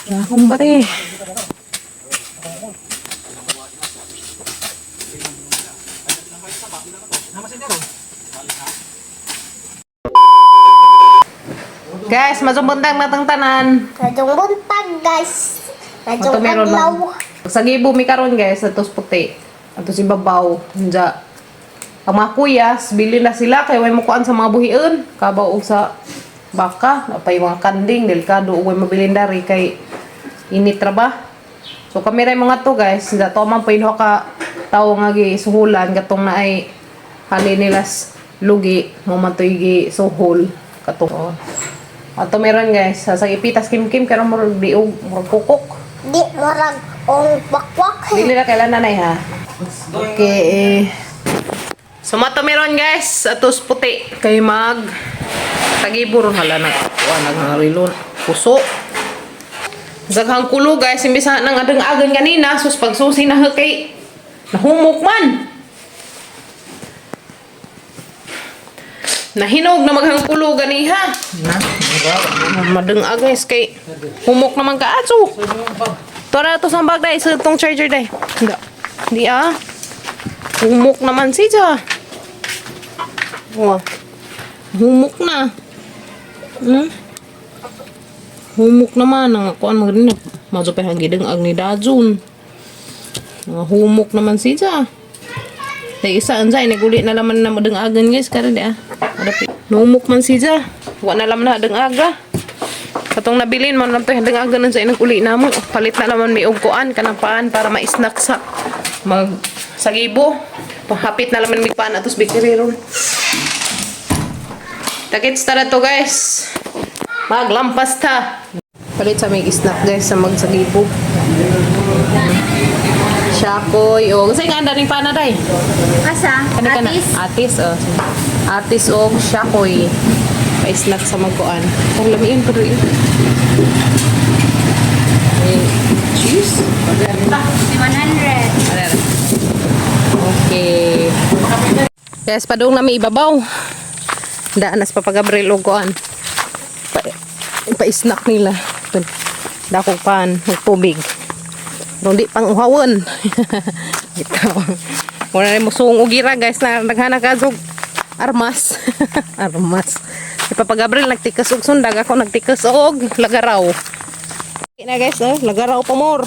Akong bate. Guys, majumbantang natang tanan. Radong buntag, guys. Ato Radong meron adlaw. lang. Sa gibo mi karon, guys, atos puti. Ato si babaw. Unja. Ang mga kuyas, bili na sila kay way mukuan sa mga buhion. Kabaw og sa baka, napay mga kanding, delikado og way mabilin dari kay init ra ba. So kami ra mga to, guys, da to man pa ka tawo nga gi suhulan katong naay hali nila lugi mo man to'y gi suhol katong. Oh. Ato meron, guys, sa ipitas kimkim karon murag diog, murag kukok. Di murag ong bakwak. Dili na kailan nanay ha. Okay. So mato meron, guys, atos puti kay mag tagibor hala na kuan nagharilon puso. Daghang kulo, guys, imbis na nang adeng-agan kanina, sus pagsusi na kay nahumok man. Nahinog na maghang kulo ganiha. Na, madeng-ag, guys, kay humok naman kaaso. Tora to sa bag dai sa tong charger dai. Hindi. Di ah. Humok naman siya. Wah. Humok na. Humok naman ang kuan mo rin mazo pa hanggi ag ni Dajun. Mga humok naman siya. Dai isa anjay naguli na laman na madeng agan, guys, karon di ah. Adapi. Numok man siya. Wa na laman na adeng aga. Katong nabilin man lang to hanggang aga sa inang uli namo. Palit na naman may og kuan kanang paan para ma-snack sa mag sagibo. Pahapit na naman may paan atos bakery ron. Takits ta na to, guys. Maglampas ta. Palit sa may snack, guys, sa magsagibo. Shakoy o kasi nga ning pana day. Asa? Kani ka na? Atis oh. Atis og shakoy. Pa-snack sa magkuan. Kung lamiin pero yun. May cheese. 100. Ayan. Okay. Guys, padung na may ibabaw. Daan nas papagabril og kuan. Pa, pa-snack nila. Dako pan, og tubig. Pero di pang uhawon. Ito. Wala na musung ugira, guys, na naghana ka og armas. Armas. Si Papa Gabriel nagtikas og sundag, ako nagtikas og lagaraw. Okay na, guys, eh. Lagaraw pa more.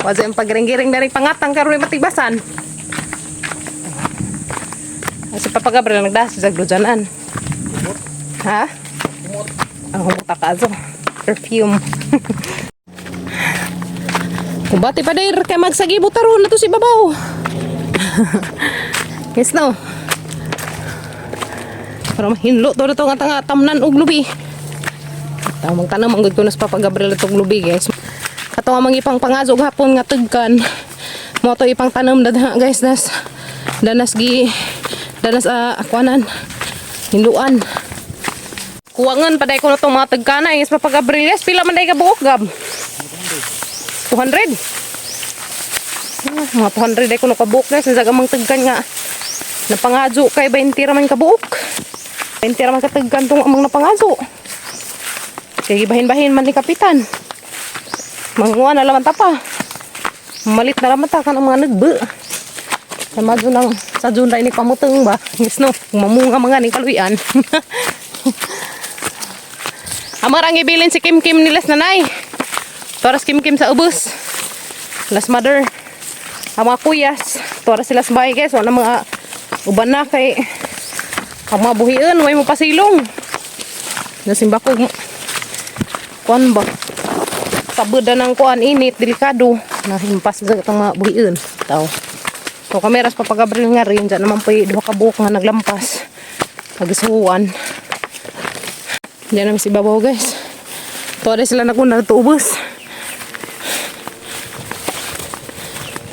Wala yung pagring-giring na rin pangatang karon may matigbasan. Si Papa Gabriel nagdas sa glujanan. Ha? Ang humuta ka azo. Perfume. Kumbati pa dir kay magsagibo taron na to si babaw. Yes no. Para mahinlo to na to nga tanga tamnan og lubi. Tamang tanam ang gud ko nas Papa Gabriel itong lubi, guys. Kato nga mga ipang pangazo hapon nga tugkan. Mo to ipang tanam dada, guys, das danas gi danas akwanan hinluan. Kuwangan paday ko na itong mga tagkana. Yes, Papa Gabriel. Yes, pila man day ka buok, Gab? 200. Ah, mga 200 day ko na kabuok, guys. Ang amang tagkan nga. Napangadyo kay 20 raman kabuok. 20 raman katagkan tong amang napangadyo. Kaya bahin-bahin man ni Kapitan. Manguha na laman ta pa. Malit na laman ta kan ang mga nagbe. Sama dun ang sa dun ni pamuteng ba. Yes no, mamunga mga ni kaluyan. Amar ang ibilin si Kim Kim nilas nanay. Toras Kim Kim sa ubos. Las mother. Ang mga kuyas. Toras sila sa bahay, guys. Wala mga uban na kay ang mga buhian. Way mo pasilong. Nasimba ko. Kuan ba? Sabada ng kuan init. Delikado. Nahimpas sa itong mga buhian. Tao. So kameras papagabril nga rin. Diyan naman po yung duha ka buok nga naglampas. Pagisuwan. Diyan naman si babaw, guys. Tuwa sila naguna tuubos.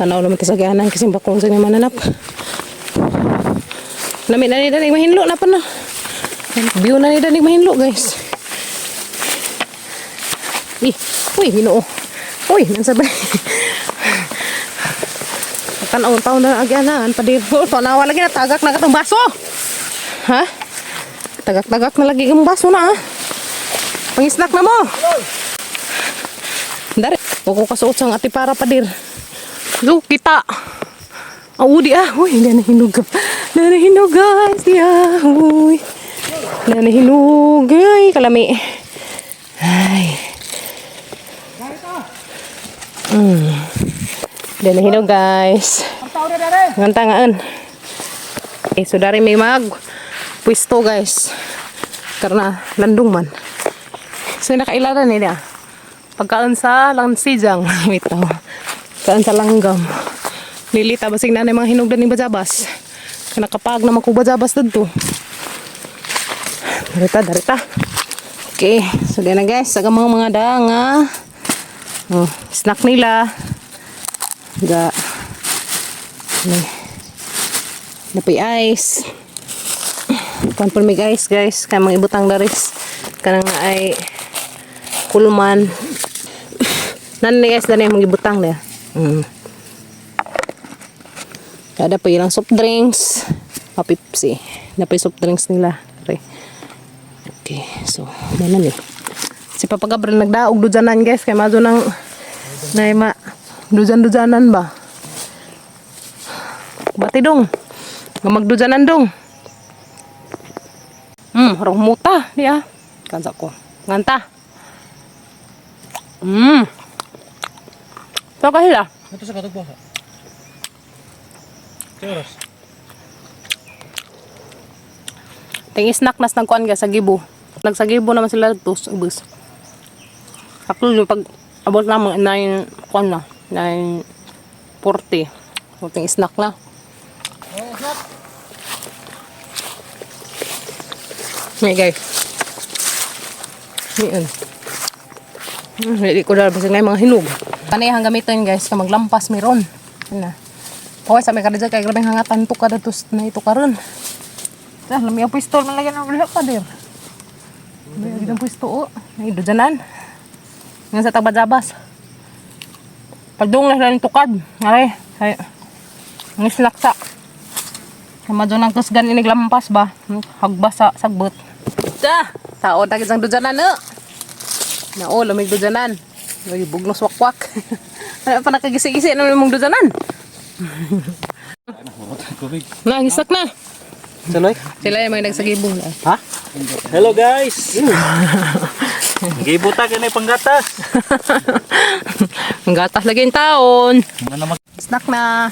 Tanaw naman ta sa ganan kasi bakong sa mananap. Nami na ni danig mahinlo na pa na. View na ni danig mahinlo, guys. Eh, uy, Ginoo. Uy, nansa ba? Tanaw taon na agyanan padiro. Tanawa lagi na tagak na katong baso. Ha? Tagak-tagak na lagi ang baso na ah. Pang-snack na mo. Dari, ko kasuot sang ati para padir. Zo, kita. Aw, di ah. Uy, hindi na hinog. Hindi na hinog, guys. Di ah. Uy. Hindi na hinog. Ay, kalami. Ay. Hindi na hinog, guys. Nganta ngaan. Okay, so dari may mag pwesto, guys. Karena landong man. So nakailaran nila. Pagkaon sa lansijang. Wait lang. Pagkaon sa langgam. Lilita basig na mga hinugdan ni Bajabas. Kanakapag na makubajabas dadto. Darita, darita. Okay, so di na guys, sa mga danga. Oh, snack nila. Ga. Ni. Napay ice. Kuan po may ice guys, kay mga ibutang daris. Kanang na ay kulman. Nan ni guys, dani mga ibutang niya. Kada pa ilang soft drinks. Papipsi. Napay soft drinks nila. Okay. Okay, so mana ni. Si Papa Gabriel nagdaog dujanan guys kay mazo nang nay ma dujan-dujanan ba. Bati dong. Nga magdujanan dong. Harong muta di ah. Kansa ko. Nganta. To ka sila. Ito sa katugbo sa. Oras. Ting snack nas nagkuan ka sa gibo. Nagsagibo naman sila to sa ubos. Actually, pag abot na mga 9 kuan na, 9:40. So, ting snack na. May guys. Ngayon. Hindi ko dahil basta nga yung mga hinog. Panay ang gamitin guys, ka maglampas meron. Yan na. Okay, sa may kadya kay grabeng hangatan to kada tos na ito karon. Ah, lami ang pistol man lagi ng wala pa dir. May ang pwesto oh. Ay dujanan. Nga sa tagbajabas. Pagdung na sila ng tukad. Ay, ay. Ang snack sa. Kama doon ang kusgan iniglampas ba? Hagbas sa sagbot. Da! Tao na isang dujanan eh. Nao, lamig dujanan. Ay, bugnos wakwak. Ano pa nakagisi-gisi naman mong dujanan? Tubig. Na, gisak na. Saloy? Sila yung mga nagsagibo na. Ha? Hello guys. Gibuta kini panggatas. Ang gatas lagi yung taon. Ano mag Snack na.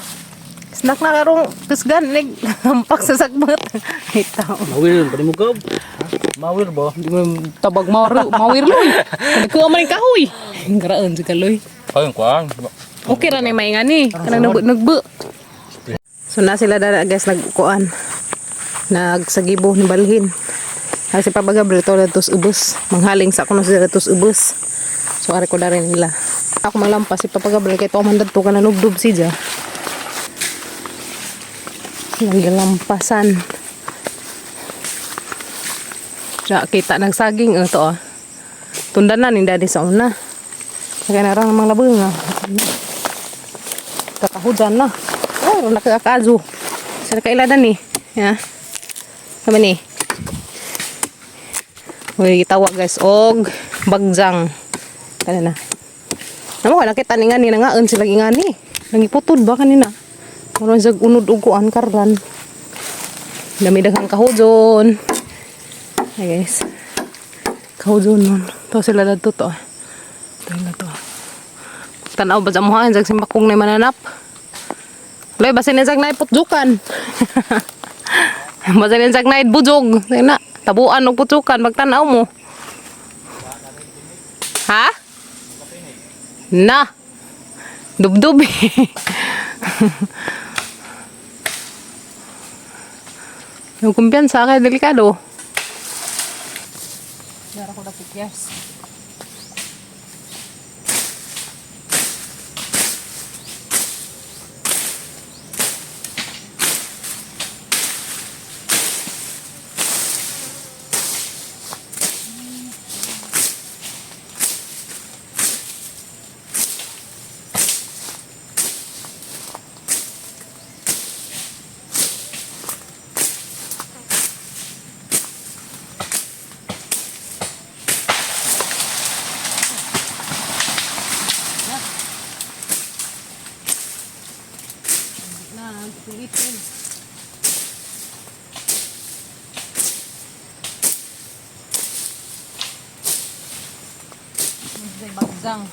Snack na karong kusgan. Nig, hampak sa sagbot. Ay, taon. Mawir pa mo gob. Mawir ba? Hindi mo tabag mawir, mawir loy. Nagkuha man yung kahoy. Garaan si kaloy. Ayun kuan. Okay ra na may ngani. Kanang nagbu nagbu. So na sila dara guys nagkuan. Nagsagibo ni balhin. Ay si Papa Gabriel to datos ubos. Manghaling sa kuno sila datos ubos. So ari ko dari nila. Ako manglampas si Papa Gabriel kay tuwa man dadto ka nanubdob siya. Naglampasan. Ja, kita nagsaging ito ah. Tundan na ni daddy sa una. Kaya narang mga labong ah. Kakahudan na. Oh, nakakazo. Sa kailadan ni. Ya. Kami ni. Uy, gitawag guys og bagjang. Kana na. Namo ka nakita ni ngani nangaon sila ngani. Nangiputod ba kanina? Murag sa unod og kuan karlan. Dami daghang kahujon. Ay guys. Kahujon nun. To sila dadto to. To na to. Tanaw ba sa muhaan sa simbakong na mananap? Loy, basin na na putjukan. Basin na na bujog. Sige na, tabuan og putjukan pagtanaw mo. Ha? Na. Dubdub. Yung kumpiyansa kay delikado. Dara ko dapit, yes. Bagjang.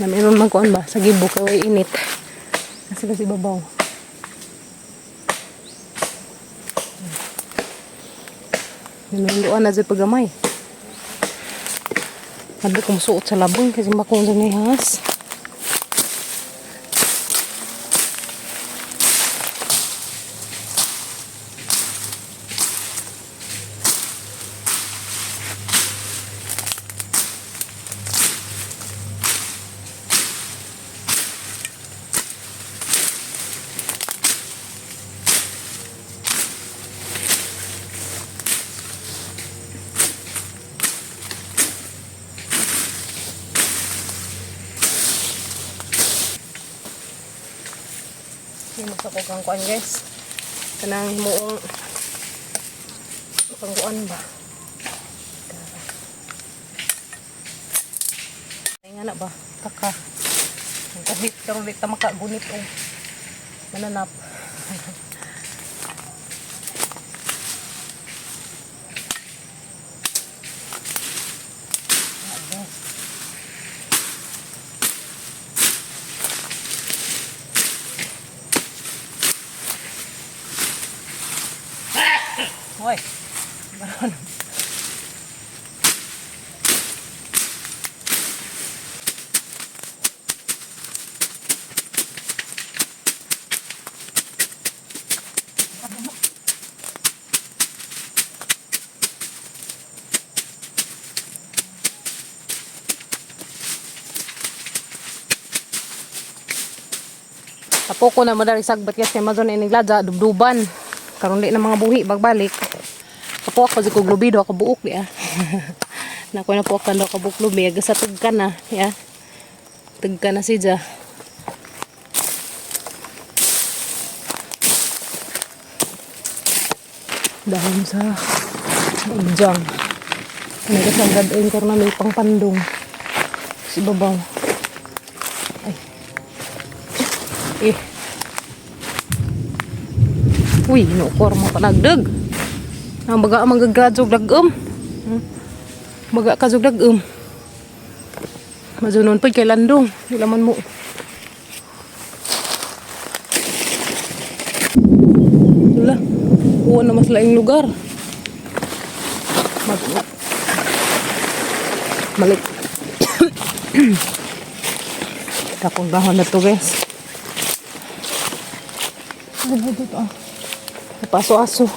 Na meron man kuan ba sa gibo kay way init. Kasi kasi babaw. Naminduan na dyan pagamay. Sabi ko musuot sa labong kasi makong sa nihas. Himo sa kong kuan, guys. Kanang himuong pangkuan ba? Ay nga na ba? Taka. Ang kahit karon di ta makagunit og mananap. Hoy. Baron. Tapo ko na madali sagbat kasi Amazon ining ladya dubduban. Karon di na mga buhi bagbalik. Kapo ako sa kog lubi do ako buok di ah. Nako na po kan do ka buok lubi aga sa tugka na ya. Tugka na siya. Dahon sa bagjang. Nagasanggad ayun karon na may pangpandong. Si babaw. Ay. Eh. Uy, nukor mo panagdag. Ang baga ang magagadzog dagom. Baga ka zog dagom. Mazunon pa kay landong. Di laman mo. Wala. Kuha na mas laing lugar. Mag Malik. Takong dahon na to, guys. Ano dito ah? Paso-aso.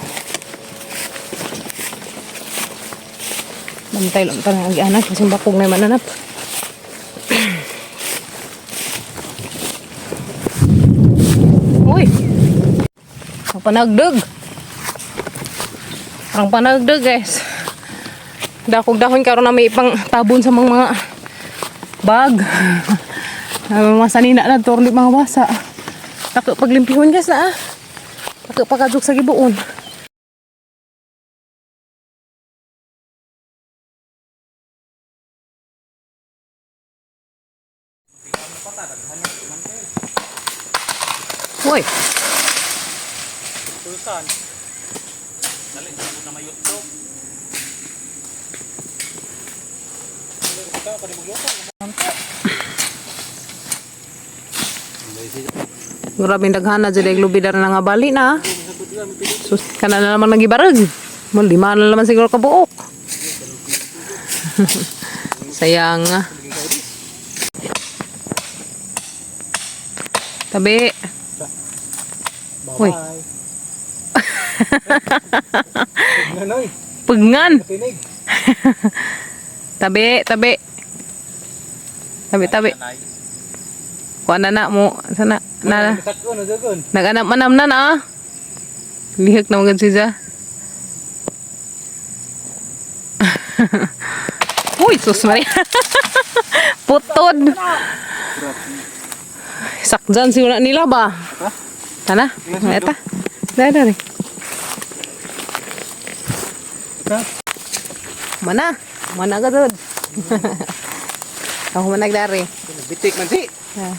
Bantay lang tanang agianan kasi bakog na mananap. Uy! Ang panagdag! Ang panagdag, guys. Dakog dahon karon na may ipang tabon sa mga mga bag. Ang mga sanina na torni mga basa. Tako paglimpihon, guys, na ah. Tako pagkadjuk sa gibuon. Uy, Tusan. Dali na mayutog. grabe daghana jud ay lubidar na nga bali na. Sus, kana na naman nagibarag. Mo lima na naman siguro kabuok. Sayang nga. Tabi. Uy. Bye. Nanoy, Pagnan. tinig. Tabi, tabi. Tabi tabi. Kuha na na mo. Sana na. Sakon, sakon. Naganap-manam na na ah. Lihok na magad siya. Uy, sus Maria. Putod. Sakjan siguro nila ba? Tana, eta. Dai dai. Mana? Mana ka dud? Ako managdari. Bitik man si. Ah.